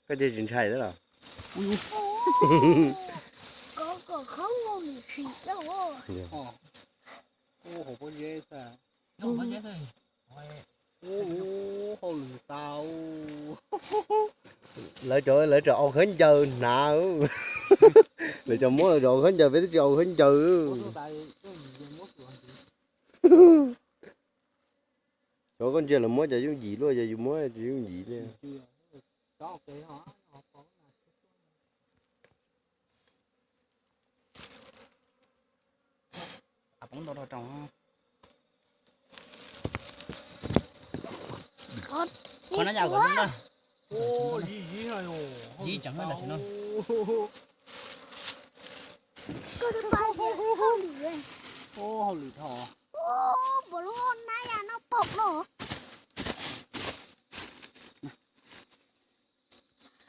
Koj cia tsis ntshai thiab los? Koj kom khaub nws tsis tau. Ua hauv pob zeb xwb. Ua hauj lwm tau. Lawv cov, lawv cov au khaub ncaws hnav. Lawv cov muab lawv cov au khaub ncaws, peb twb tsis au khaub ncaws. Cov koj ntsia lawv muab cov yooj yim luaj, yog yus muab tsis yooj yim li. Qhov no yam kom zoo na. Yib tseev na tam sim no. Hauj lwm dhau. Npam lub nab ya noj pom no.